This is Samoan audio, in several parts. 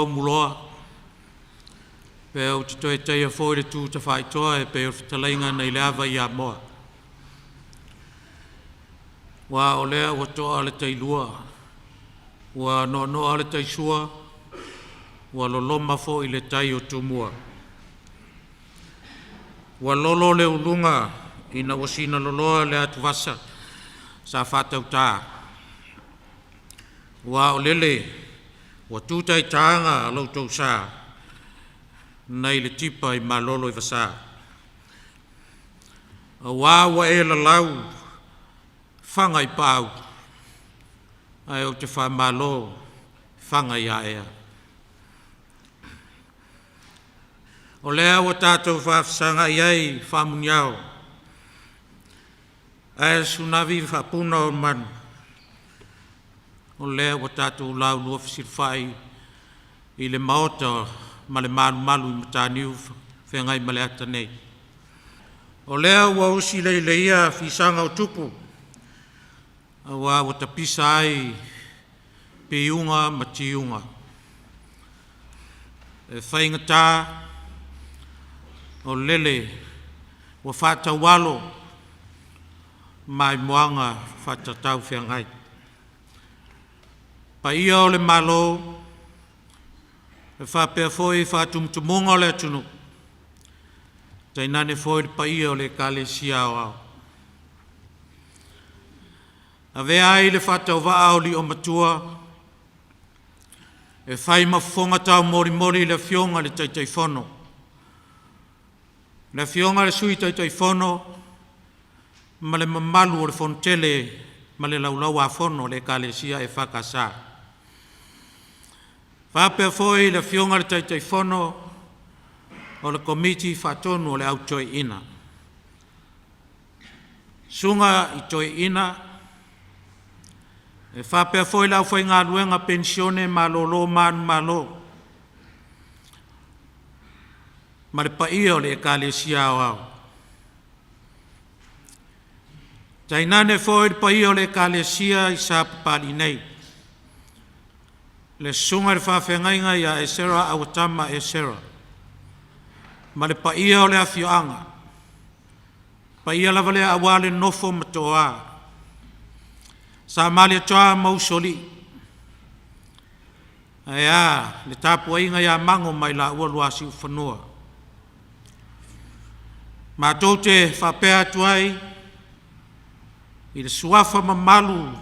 Umuloa Umuloa, pe ou te toe taia foi le tu tafaitoa e pei o le fetalaiga nai le ava i Amoa. Aua o lea ua toa le tailua, ua noanoa le taisua, ua loloma foi le tai o Tumua. Ua lolo le uluga ina ua sinaloloa le atuvasa sa faatauta, aua o lele ua tu tai taga lo outou sa nai le tipa i malolo i vasa. Aua ua e lalau faga i paau ae ou te faamalo faga ia ea. O lea ua tatou faafesagai ai faamuniao ae sunavi faapuna o manu, o lea ua tatou laulua fesilafai i le maota ma le malumalu i Mataniu Feagaimaleata nei. O lea ua usi leileia fisaga o tupu aua ua tapisa ai piuga ma tiuga. E faigata o lele ua faataualo maimoaga faatataufeagai. Paia o le Malo e faapea foi faatumutumuga o le atunuu, tainane foi le paia o le Ekalesia Aoao. Avea ai le faatauvaa o lio matua e fai ma fofoga taumolimoli i le Afioga i le Taitaifono, le Afioga i le Sui Taitaifono ma le mamalu o le Fonotele ma le Laulau-a-Fono a le Ekalesia EFKS. Faapea foi le Afioga i le Taitaifono o le Komiti Faatonu o le Au Toeaina, Susuga i Toeaina e faapea foi le aufaigaluega penisione malolo manumalo ma le paia o le Ekalesia Aoao. Tainane foi le paia o le Ekalesia i Sapapalii nei, le susuga i le faafeagaiga ia Esera Auatama Esera ma le paia o le afioaga, paia lava lea aua le nofo ma toa, Sa Malietoa ma Usoalii, ae a le tapuaiga ia Mago ma i laua Lua Siufanua. Matou te faapea atu ai, i le suafa mamalu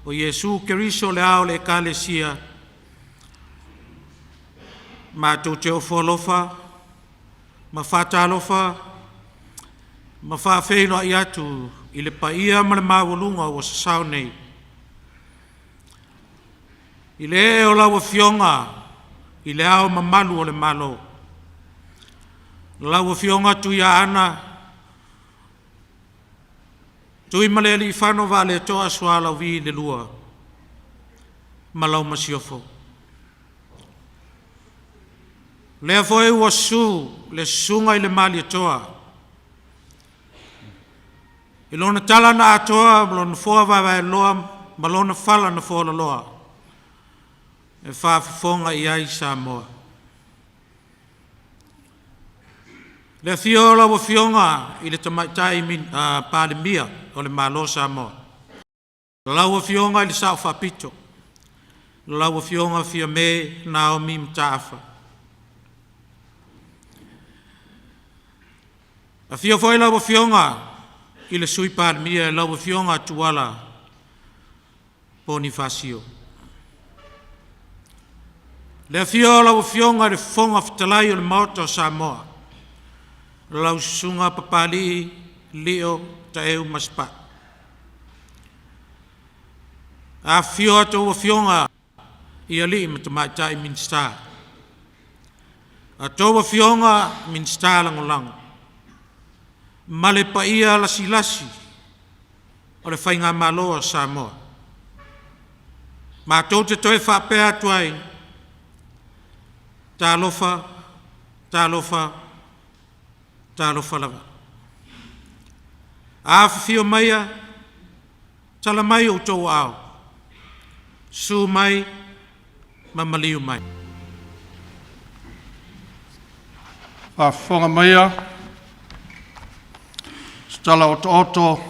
o Iesu Keriso o le Ao o le Ekalesia, matou te ofo alofa ma faatalofa ma faafeiloai atu i le paia ma le maualuga ua sasao nei, i le ee o lau Afioga i Le Ao Mamalu o le Malo, lau Afioga Tuiaana Tuimalealiifano Vaaletoa Sualauvi II ma lau Masiofo. O lea foi ua susu le Susuga i le Malietoa i lona tala na atoa ma lona nofoa vaevaeloa ma lona fala na fualaloa e faafofoga i ai Samoa. Le afio o lau Afioga i le Tamaitai Palemia o le Malo o Samoa, lau Afioga i le Sao Faapito, lau Afioga Fiame Naomi Mataafa. Afio foi lau Afioga i le Sui Palemia lau Afioga Tuala Ponifasio. Le afio o lau Afioga i le Fofoga Fetalai o le Maota o Samoa, lau Susuga Papalii Lio Taeu Masepau. Afifio a outou afioga i alii ma tamaitai Minisita, a outou afioga i Minisita Lagolago ma le paia lasilasi o le Faigamalo a Samoa. Matou te toe faapea atu ai, talofa, talofa, talofa lava. Afifio maia, tala mai outou aao, susu mai ma maliu mai. Faafofoga maia se tala otooto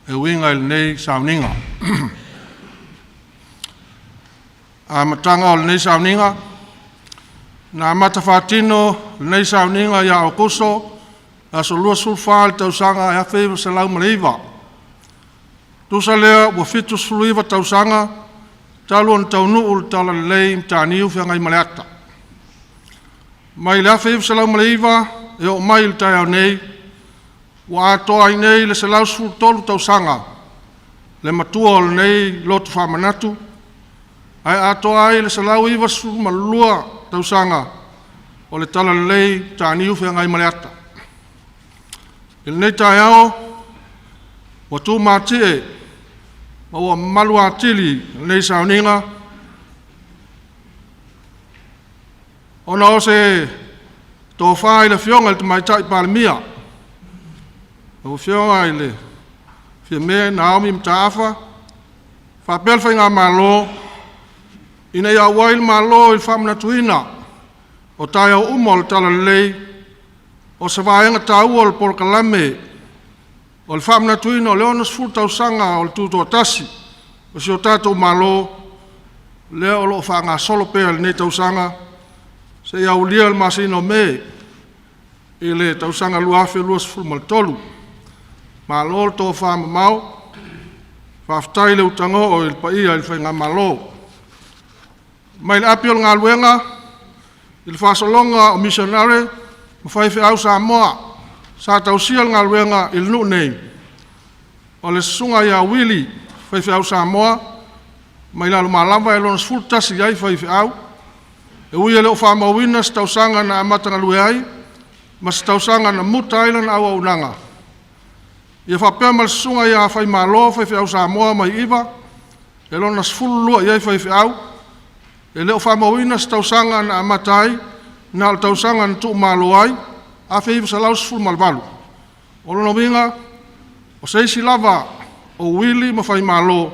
e uiga i lenei sauniga. Amataga o lenei sauniga. Na amata faatino lenei sauniga ia Aokuso aso 24 i le tausaga 1909. Tusa lea ua 79 tausaga talu ona taunuu le Talalelei i Mataniu Feagaimaleata. Mai le 1909 e oo mai i le taeao nei, ua atoa ai nei le 113 tausaga le matua o lenei lotu faamanatu, ae atoa ai le 192 tausaga o le Talalelei i Mataniu Feagaimaleata. I lenei taeao ua tumatie ma ua mamalu atili lenei sauniga ona o se tofa i le Afioga i le Tamaitai Palemia, lau Afioga i le Fiame Naomi Mataafa, faapea le Faigamalo ina ia auai le Malo i le faamanatuina o taeao uma o le Talalelei, o se vaega taua o le polokalame o le faamanatuina o le 60 tausaga o le Tutoatasi o si o tatou Malo, lea o lo o faagasolo pea i lenei tausaga seia aulia le masina o Me i le tausaga 2023. Malo le tofamamao, faafetai le utaga oo i le paia i le Faigamalo. Mai le api o le galuega i le faasologa o misionare ma faifeau Samoa sa tausia le galuega i le nuu nei, o le susuga ia Uili Faifeau Samoa mai Lalomalava e lona 11 i ai faifeau, e ui e le o faamauina se tausaga na amata galue ai ma se tausaga na muta ai lana auaunaga. Ia faapea ma le susuga ia Faimalo Faifeau Samoa mai Iva, e lona 12 i ai faifeau, e le o faamauina se tausaga na amata ai, na o le tausaga na tuumalo ai, 1918. O lona uiga, o se isi lava o Uili ma Faimalo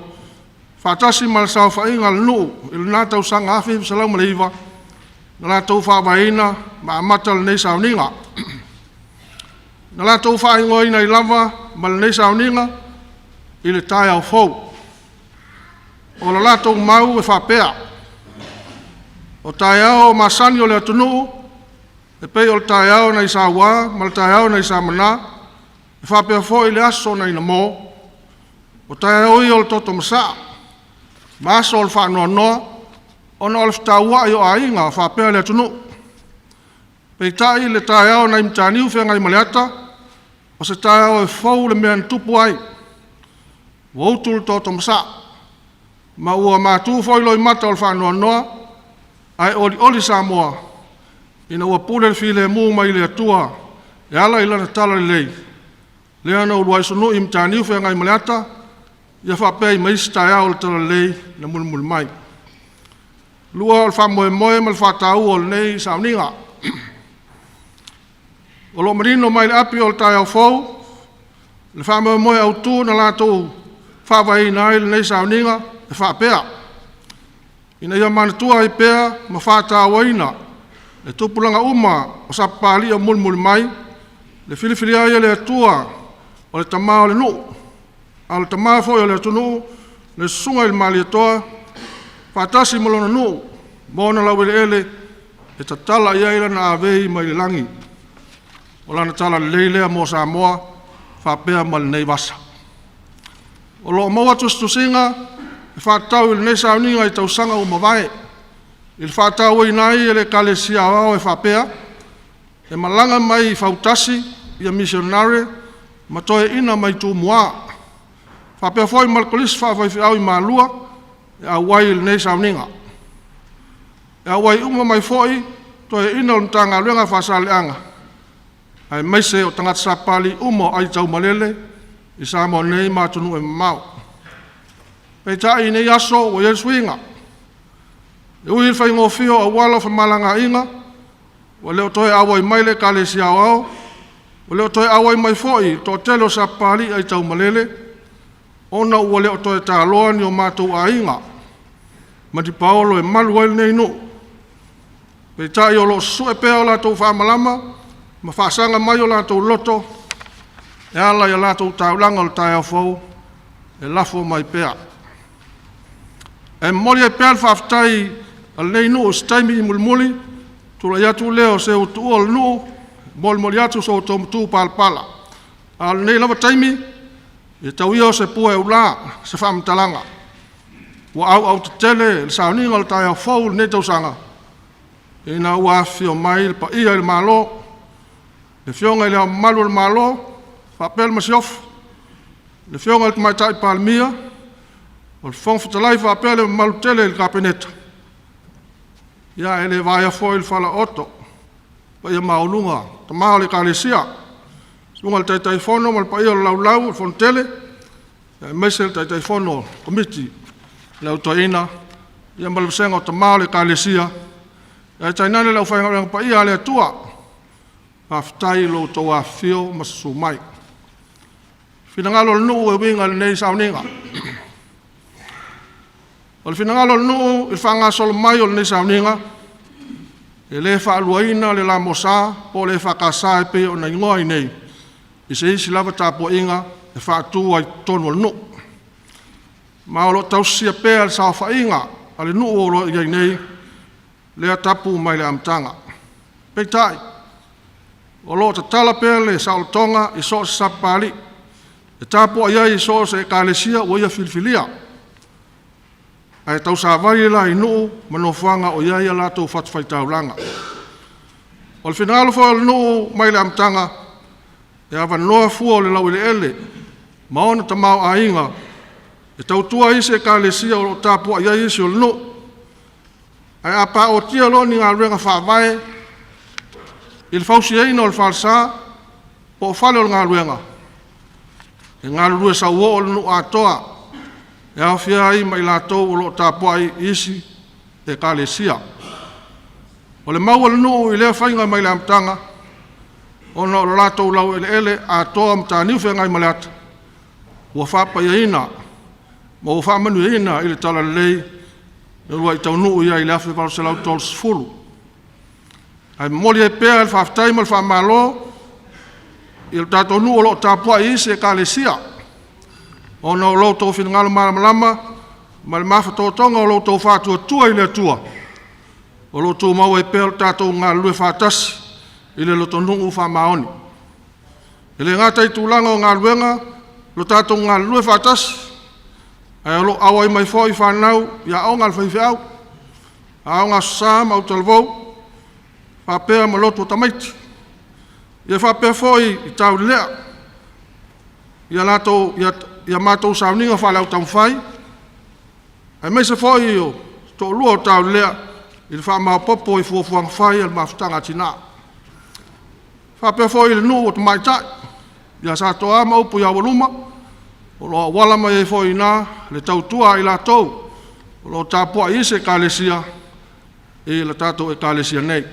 faatasi ma le saofaiga a le nuu i lena tausaga 1909 na latou faavaeina ma amata lenei sauniga. Na latou faaigoaina ai lava ma lenei sauniga i le taeao fou. O le latou mau e faapea, o taeao masani o le atunuu e pei o le taeao nai Saua ma le taeao nai Samana, e faapea foi le aso nai Namo, o taeao ia o le toto masaa ma aso o le faanoanoa ona o le fetauai o aiga faapea le atunuu. Peitai le taeao nai Mataniu Feagaimaleata, o se taeao e fou le mea na tupu ai, ua utu le toto masaa ma ua matu foi loimata o le faanoanoa, ae olioli Samoa ina ua pule le filemu mai le Atua e ala i lana talalelei lea na uluai sunui i Mataniu Feagaimaleata, ia faapea ai ma isi taeao o le talalelei na mulimuli mai. Lua o le faamoemoe ma le faataua o lenei sauniga. O lo o manino mai le api o le taeao fou le faamoemoe autu na latou faavaeina ai lenei sauniga e faapea, ina ia manatua ai pea ma faatauaina e tupulaga uma o Sapapalii o mulimuli mai le filifilia ai e le Atua o le Tama o le nuu, a o le Tama foi o le atunuu, le Susuga i le Malietoa faatasi ma lona nuu ma ona laueleele e tatala i ai lana avei mai le lagi. O lana talalelei lea mo Samoa faapea ma lenei vasa. O lo o maua tusitusiga e faatatau i lenei sauniga i tausaga ua mavae, i le faatauaina ai e le Ekalesia Aoao e faapea, e malaga mai i fautasi ia misionare ma toeaiina mai Tumua, faapea foi ma le Kolisi Faafaifeau i Malua e auai i lenei sauniga. E auai uma mai foi toeaiina o le Matagaluega a Faasaleleaga, aemaise o tagata Sapapalii uma o aitaumalele i Samoa nei ma atunuu e mamao. Peitai i nei aso ua i ai le suiga, e ui i le faigofie o auala o femalagaaiga, ua le o toe auai mai le Ekalesia Aoao, ua le o toe auai mai foi le toatele o Sapapalii aitaumalele, ona ua le o toe taloa ni o matou aiga ma ni paolo e malu ai lenei nuu. Peitai o lo o susue pea o latou faamalama ma faasaga mai o latou loto e ala i a latou taulaga o le taeao fou e lafo mai pea. Ae momoli ai pea le faafetai a lenei nuu i se taimi mulimuli, tulai atu lea o se ua tuua le nuu, molimoli atu so outou matupalapala. A o lenei lava taimi, ia tau ia o se pua e ula se faamatalaga ua auautetele le sauniga o le taeao fou i lenei tausaga, ina ua afifio mai le paia i le Malo, le Afioga i Le Ao Mamalu o le Malo faapea le Masiofo, le Afioga i le Tamaitai Palemia, o le Fofoga Fetalai faapea le mamalu tele i le Kapeneta, ia e le vaea foi le falaooto i paia maualuga o tama o le Ekalesia, susuga i le Taitaifono ma le paia o le laulau o le Fonotele, aemaise le Taitaifono o le Komiti a le Au Toeaina, ia ma le vasega o tama o le Ekalesia, ae tainane le aufaigaluega paia a le Atua. Faafetai i lo outou afifio ma susu mai. Finagalo o le nuu e uiga i lenei sauniga. O le finagalo o le nuu i le faagasolo mai o lenei sauniga, e le faaluaina le LMS po o le EFKS e pei ona igoa ai nei i se isi lava tapuaiga e faatu ai i totonu o le nuu. Ma o lo o tausisia pea le saofaiga a le nuu o lo o i ai nei lea tapu mai le amataga. Peitai, o lo o tatala pea le saolotoga i so o se Sapapalii e tapuai ai i so o se Ekalesia ua ia filifilia, ae tausavali la i nuu ma nofoaga o i ai a latou fatafaitaulaga. O le finagalo foi o le nuu mai le amataga, e avanoa fua o le laueleele ma ona tamaoaiga e tautua ai isi Ekalesia o lo o tapuai ai isi o le nuu. Ae a paotia loa ni galuega faavae i le fausiaina o le falesa po o fale o le galuega, e galulue sauoo le nuu atoa e aofia ai ma i latou o lo o tapuai i isi Ekalesia. O le mau a le nuu i lea faiga mai le amataga, ona o le latou laueleele atoa o Mataniu Feagaimaleata ua faapaiaina ma ua faamanuiaina i le talalelei na uluai taunuu i ai i le 1830. Ae momoli ai pea le faafetai ma le faamalo i le tatou nuu o lo o tapuai i isi Ekalesia, ona o lo outou finagalo malamalama ma le mafatotoga o lo outou faatuatua i le Atua, o lo o tumau ai pea lo tatou galulue faatasi i le lotonuu faamaoni. E le gata i tulaga o galuega lo tatou galulue faatasi, ae o lo o auai mai foi fanau i aoga a le faifeau, aoga Aso Sa ma autalavou, faapea ma lotu a tamaiti. Ia faapea foi i taulelea ia matou sauniga faale-au taumafai, aemaise foi o toalua o taulelea i le faamaopoopo i fuafuaga fai a le Mafutaga a Tina. Faapea foi i le nuu o tamaitai ia Satoa ma upu ia Aualuma, o lo o auala mai ai foi i ina le tautua a i latou o lo o tapuai i isi Ekalesia i le tatou Ekalesia nei.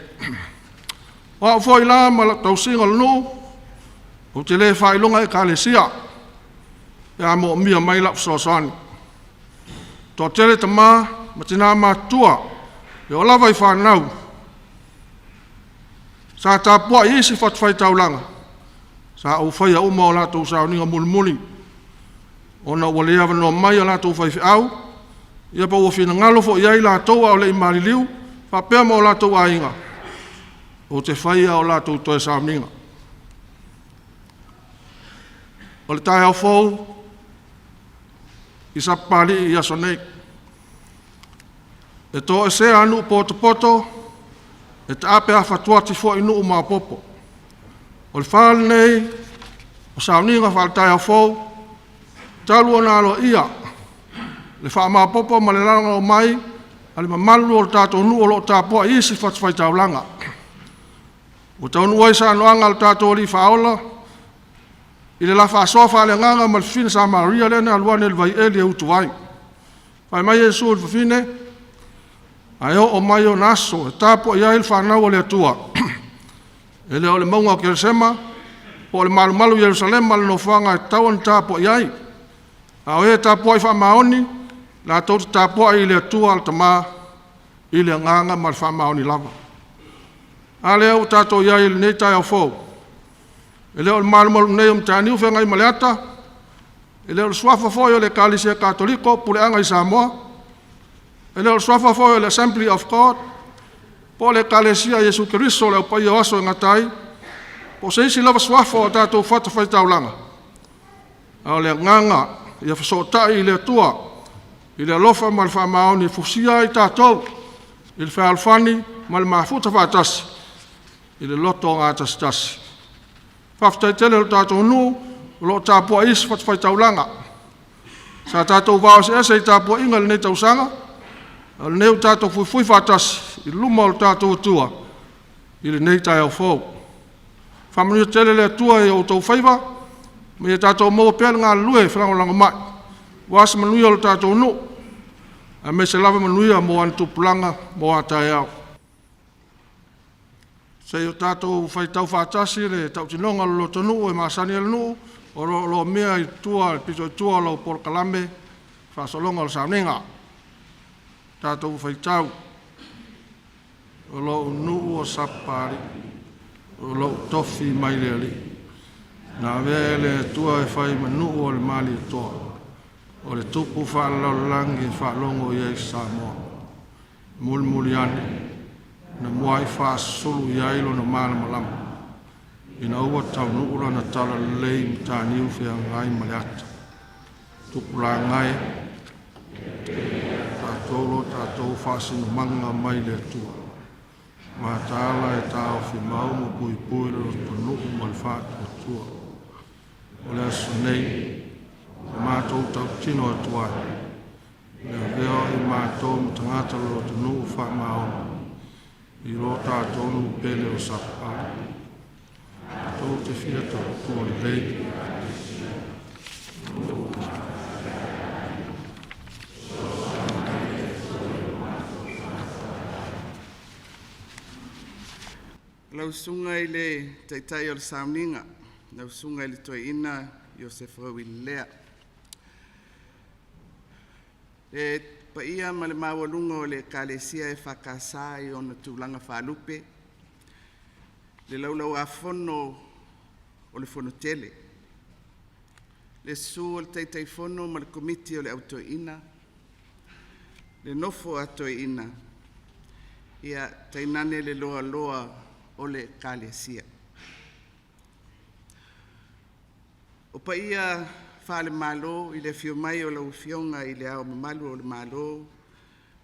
O au foi la ma lau tausiga o le nuu, ou te le faailoga Ekalesia pe a moomia mai lau fesoasoani. Toatele tama ma tina matutua e oo lava i fanau sa tapuai i isi fatafaitaulaga, sa ou faia uma o latou sauniga mulimuli ona ua le avanoa mai a latou faifeau, ia po ua finagalo foi i ai latou a o le i maliliu faapea ma o latou aiga, ou te faia o latou toe sauniga. O le taeao fou i Sapapalii i aso nei, e toesea nuu potopoto, e taape afatuati foi nuu maopoopo. O le fa lenei o sauniga faale-taeao fou talu ona aloaia le faamaopoopo ma le lagolago mai a le mamalu o le tatou nuu o lo o tapuai i isi fatafaitaulaga. Ua taunuu ai saunoaga a le tatou Alii Faaola i le la faasoa faaleagaga ma le fafine Samaria lea na alu ane i le vaieli e utu ai. Fai mai Iesu i le fafine, ae oo mai ona aso e tapuai ai le fanau a le Atua, e le o le mauga o Keresema po o le malumalu i Yerusalema le nofoaga e tatau ona tapuai ai, a o e tapuai faamaoni, latou te tapuai i le Atua le Tama i le agaga ma le faamaoni lava. A lea ua tatou i ai i lenei taeao fou, e le o le malumalu nei o Mataniu Feagaimaleata, e le o le suafa foi o le Ekalesia Katoliko Puleaga i Samoa, e le o le suafa foi o le Assembly of God, po o le Ekalesia a Iesu Keriso o le Au Paia o Aso e Gata ai, po o se isi lava suafa o tatou fatafaitaulaga, a o le agaga ia fesootai i le Atua i le alofa ma le faamaoni e fusia ai tatou i le fealofani ma le mafuta faatasi i le loto gatasitasi. Faafetai tele i lo tatou nuu o lo o tapuai isi fatafaitaulaga. Sa tatou vao eseese i tapuaiga i lenei tausaga, a o lenei ua tatou fuifui faatasi i luma o le tatou Atua i lenei taeao fou. Faamanuia tele le Atua i o outou faiva, ma ia tatou maua pea le galulue felagolagomai aua se manuia o le tatou nuu, aemaise lava manuia mo ona tupulaga mo a taeao. Se i o tatou faitau faatasi le tautinoga o le lotonuu e masani ai le nuu, o lo o lomea i tua, i le pito i tua o lau polokalame, faasologa o le sauniga. Tatou faitau. O lou nuu o Sapapalii, o lou tofi mai le Alii, na avea e le Atua e fai ma nuu o le Malietoa, o le tupu faalelalolagi e faalogo i ai Samoa. Mulimuli ane, na muai faasulu i ai lona malamalama, ina ua taunuu lana talalelei i Mataniu Feagaimaleata. Tupulaga e, tatou lo tatou faasinomaga mai le Atua. Mataala e taofi mau ma puipui le lotonuu ma le faatuatua. O le aso nei, ua matou tautino atu ai, le avea o i matou ma tagata o le lotonuu faamaoni i lo tatou nuu pele o Sapapalii. Tou te fia tautua lelei. Lau Susuga i le Taitai o le Sauniga, lau Susuga i le Toeaina Iosefo Uilelea, le paia ma le maualuga o le Ekalesia EFKS i ona tulaga faalupe, le Laulau-a-Fono o le Fonotele, le susu o le Taitaifono ma le Komiti o le Au Toeaina, le nofo a toeaina, ia tainane le loaloa o le Ekalesia. O paia faale-Malo i le afio mai o lau Afioga i Le Ao Mamalu o le Malo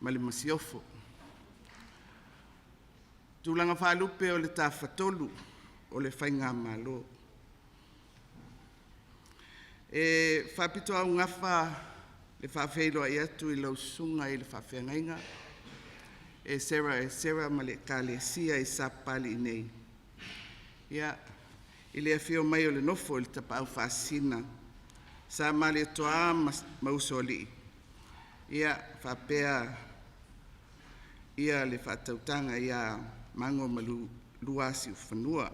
ma le Masiofo, tulaga faalupe o le Tafatolu o le Faigamalo. E faapitoaugafa le faafeiloai atu i lau Susuga i le Faafeagaiga Esera Esera ma le Ekalesia i Sapapalii nei i le afio mai o le nofo a Tapaau Faasisina Sa Malietoa ma Usoalii, faapea le faautautaga ia Mago ma le Lua Siufanua.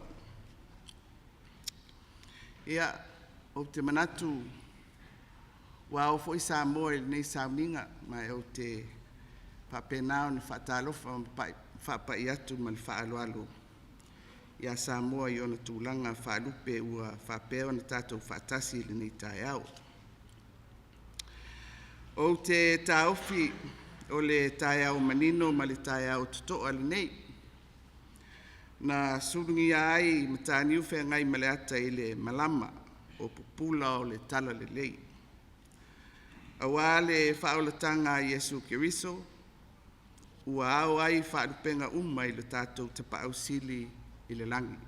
Ia, ou te manatu ua ao foi Samoa i lenei sauniga, ma ou te faapena ona faatalofa ma faapai atu ma le faaaloalo ia Samoa i ona tulaga faalupe ua faapea ona tatou faatasi i lenei taeao. Ou te taofi o le taeao manino ma le taeao totoa lenei na sulugia ai Mataniu Feagaimaleata i le malama o pupula o le talalelei, aua le faaolataga a Iesu Keriso ua ao ai faalupega uma i le tatou Tapaau Sili i le lagi.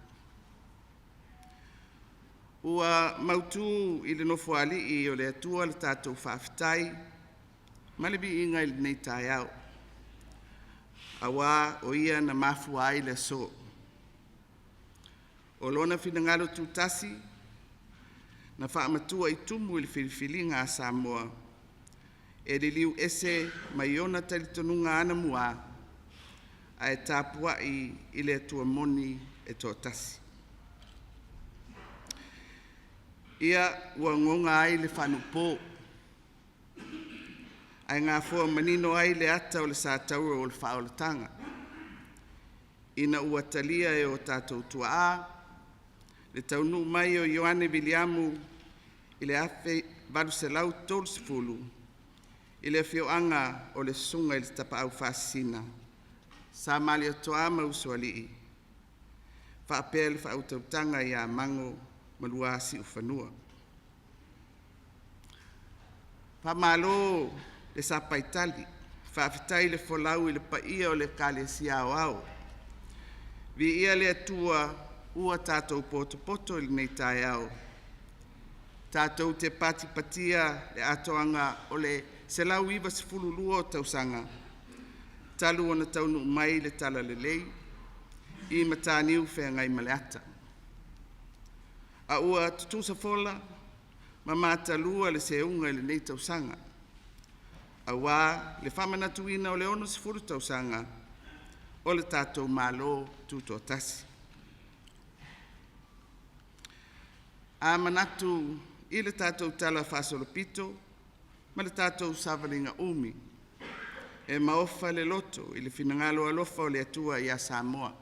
Ua mautu i le Nofoalii o le Atua le tatou faafetai ma le viiga i lenei taeao, aua o Ia na mafua ai le aso. O Lona finagalo tutasi na faamatua i tumu i le filifiliga a Samoa e liliu ese mai ona talitonuga anamua ae tapuai i le Atua moni e toatasi. Ia ua goga ai le faanuupo ae gafoa manino ai le ata o le sataua o le faaolataga. ina ua talia e o tatou tuaa le taunuu mai o Ioane Viliamu i le 1830 i le afioaga o le Susuga i le Tapaau Faasisina Sa Malietoa ma Usoalii, faapea le faautautaga ia Mago ma lua Siufanua. Faamalo le sapaitali, faafetai le folau i le paia o le Ekalesia Aoao. Viia le Atua ua tatou potopoto i lenei taeao tatou te patipatia le atoaga o le 192 o tausaga talu ona taunuu mai le Talalelei i Mataniu Feagaimaleata. A ua tutusa fola ma matalua le seuga i lenei tausaga aua le faamanatuina o le 60 tausaga o le tatou Malo Tutoatasi. A manatu i le tatou talafaasolopito ma le tatou savaliga umi, e maofa le loto i le finagalo alofa o le Atua ia Samoa.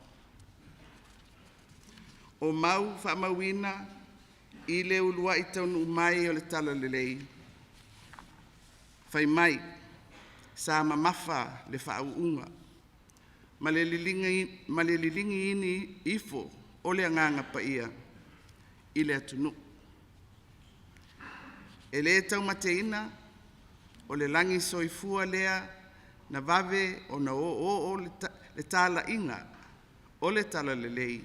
O mau faamauina i le uluai taunuu mai o le Talalelei, fai mai sa mamafa le faauuga ma le liligiina ifo o le Agaga Paia i le atunuu. E le taumateina o le lagi soifua lea na vave ona oooo le talaiga o le Talalelei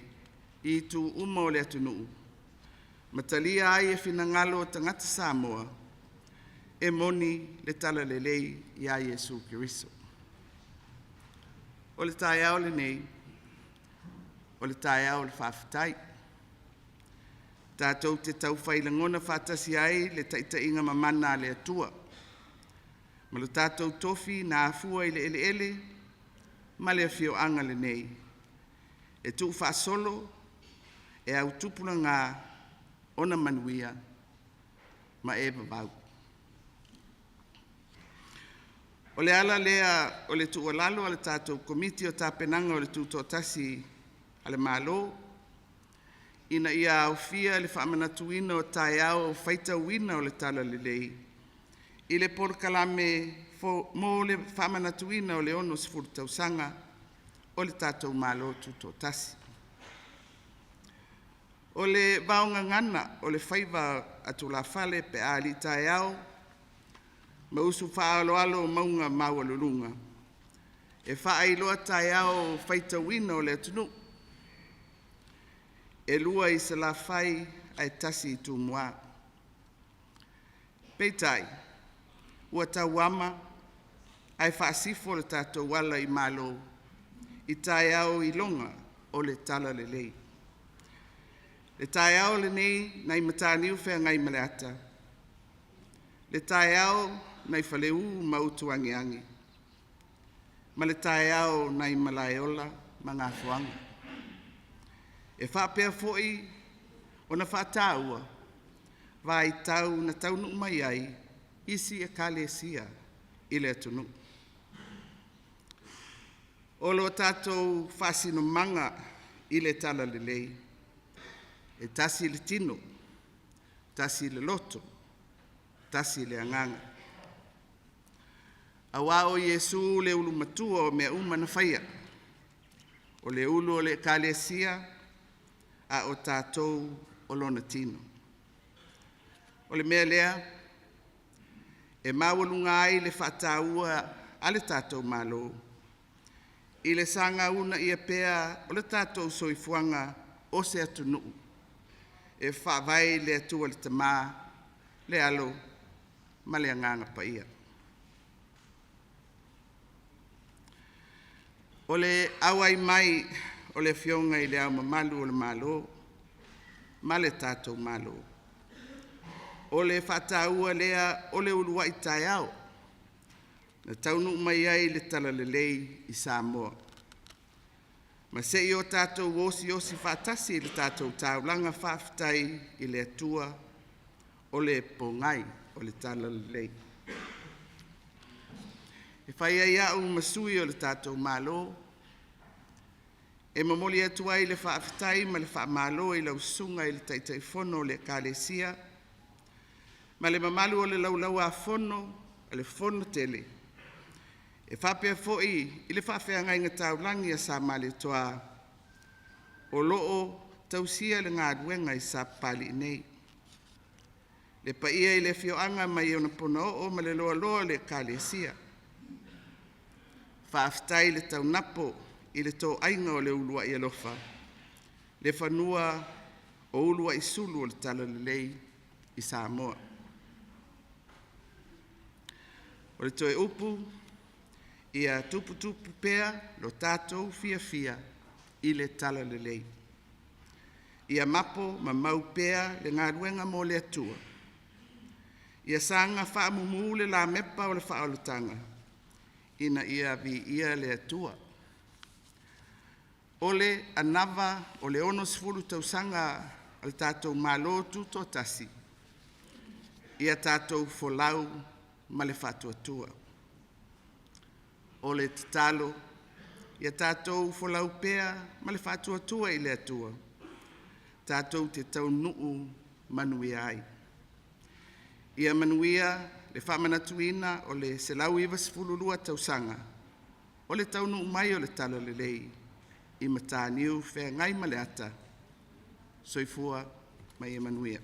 i itu uma o le atunuu ma talia ai e finagalo o tagata Samoa, e moni le Talalelei ia Iesu Keriso. O le taeao lenei, o le taeao o le faafetai, tatou te taufai lagona faatasi ai le taitaiga mamana a le Atua ma lo tatou tofi na afua i le eleele ma le afioaga lenei e tuufaasolo e au tupulaga ona manuia ma e vavau. O le ala lea o le tuualalo a le tatou Komiti o Tapenaga o le Tutoatasi a le Malo, ina ia aofia le faamanatuina o taeao faitauina o le Talalelei i le polokalame mo le faamanatuina o le 60 tausaga o le tatou Malo Tutoatasi. O le vaogagana o le faiva a tulafale pe a alitaeao ma usu faaaloalo o mauga maualuluga e faailoa taeao faitauina o le atunuu, e lua i Salafai ae tasi i Tumua. Peitai, ua tauama ae faasifo le tatou ala i Malo i taeao iloga o le Talalelei. Le taeao lenei nai Mataniu Feagaimaleata, le taeao nai Faleu ma Utuagiagi, ma le taeao nai Malaeola ma Gafoaga. E faapea foi ona faataua vaitau na taunuu mai ai isi Ekalesia i le atunuu. O lo tatou faasinomaga i le Talalelei, e tasi le tino, tasi le loto, tasi le agaga. Aua o Iesu le ulu matua o mea uma na faia. O le ulu o le Ekalesia a o tatou o lona tino. O le mea lea e maualuga ai le faataua a le tatou Malo i le saga uunaia pea o le tatou soifuaga o se atunuu e faavae i le Atua le Tama, le Alo ma le Agaga Paia. O le auai mai o le Afioga i Le Ao Mamalu o le Malo ma le tatou Malo, o le faataua lea o le uluai taeao na taunuu mai ai le Talalelei i Samoa, ma se i o tatou osiosi faatasi i le tatou taulaga faafetai i le Atua o le pogai o le Talalelei. E fai ai au ma sui o le tatou Malo. E momoli atu ai le faafetai ma le faamalo i lau Susuga i le Taitaifono o le Ekalesia ma le mamalu o le Laulau-a-Fono a le Fono Tele, e faapea foi i le Faafeagaiga Taulagi a Sa Malietoa o lo o tausia le galuega i Sapapalii nei. Le paia i le afioaga mai ona ponao ma le loaloa o le Ekalesia. Faafetai le taunapo i le toaiga o le uluai alofa, le fanua o uluai sulu o le talalelei i Samoa. O le toe upu, ia tuputupu pea lo tatou fiafia i le talalelei. Ia mapo ma mau pea le galuega mo le Atua. Ia saga faamumū le lamepa o le faaolataga ina ia viia le Atua. O le anava o le 60 tausaga o le tatou Malo Tutoatasi, ia tatou folau ma le faatuatua. O le tatalo, ia tatou folau pea ma le faatuatua i le Atua tatou te taunuu manuia ai. Ia manuia le faamanatuina o le 192 tausaga o le taunuu mai o le Talalelei i Mataniu Feagaimaleata. Soifua ma ia manuia.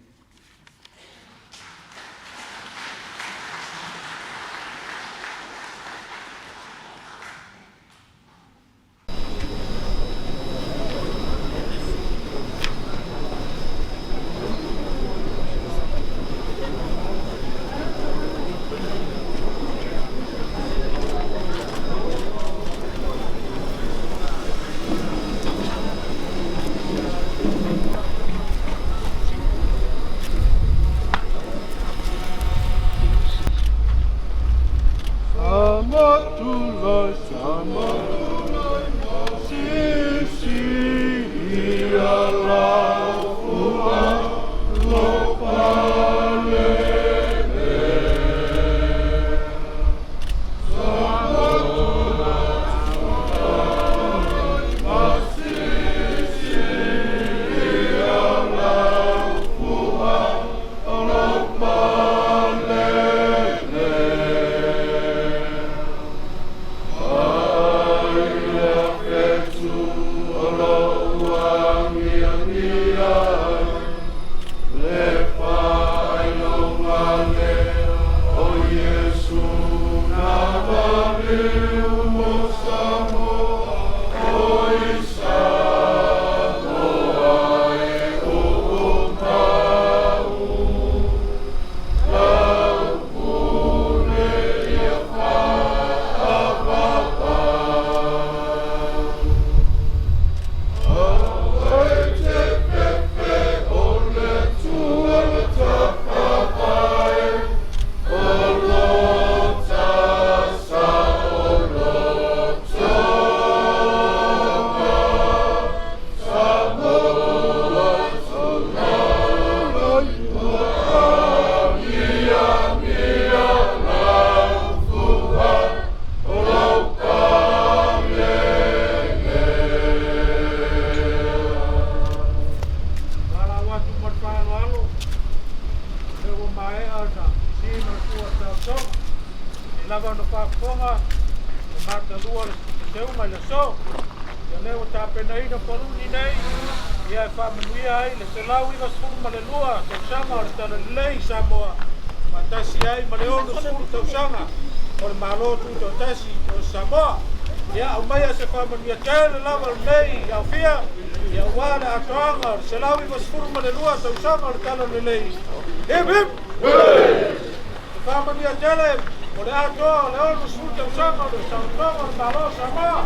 Valaau atu ma le faaaloalo, o lea ua maea ona sisi le fua o le taotoga. E pei lava ona faafofoga le matalua o le seuga i le aso. Ia o lea ua tapenaina paluni nei ia e faamanuia ai le 192 tausaga o le Talalelei i Samoa faatasi ai ma le 60 tausaga o le Malo Tutoatasi o Samoa. Ia aumaia se faamanuia tele lava lenei aofia ia aua le atoaga o le 192 tausaga o le Talalelei. Hip hip! Se faamanuia tele o le atoa o le 60 tausaga o le saolotoga o le Malo o Samoa.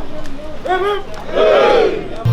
Hip hip!